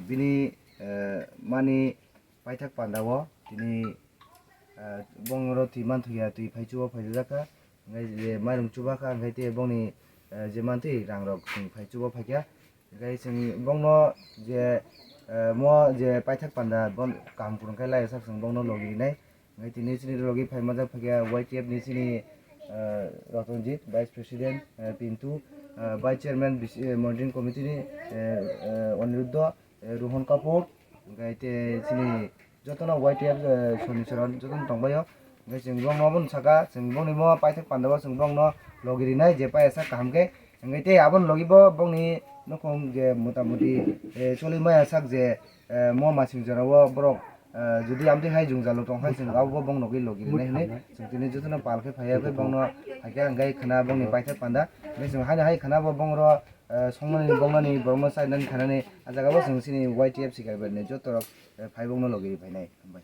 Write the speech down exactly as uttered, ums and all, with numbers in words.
Bini, eh, mani paithak panda o tini, eh, bongno twi manthoya, twi phai chuba phaijak kha, hwnkhe je mairung chuba kha, hwnkhe tei bongni, eh, je mantwi rangrok chwng phai chuba phaikha, hwnkhe chwng bongno je, eh, mo je paithak panda bon kaham kwrwng khe laijak sak chwng bongno logi rinai. Hwnkhe tini chini logi phai manjak phaikha Y T F ni chini, eh, Ratanjit, Vice President, eh, Pintu, eh, Vice Chairman, B C, eh, Monitoring Committee ni, eh, eh, Aniruddha, eh, Rohan Kapoor, hwnkhe tei chini jotono Y T F, eh, Sonicharan jotono tongbaio. Hwnkhe chwng bongno obono saka, chwng bongni mo paithak pandao chwng bongno logi rinai je paisa kaham khe. Hwnkhe tei aboni logi bo bongni nukhung je motamuti, eh, choli maya sak je, eh, mo masing jorao borok, eh, jodi amtwi hai jwngjalo tong kha, chwng abo bo bongno logi logi rinai hinwi chwng tini jotono pal khe phaiya khe bongno hai khe hwnkhe khwna bongni paithak panda. Hwnkhe chwng haino hai khwna bo bongro, eh, songnani bongnani borokno chainani khanani ah jaga bo chwng chini Y T F sikar bai ni joto rok, eh, phai bongno logi ri phainai. Hambai.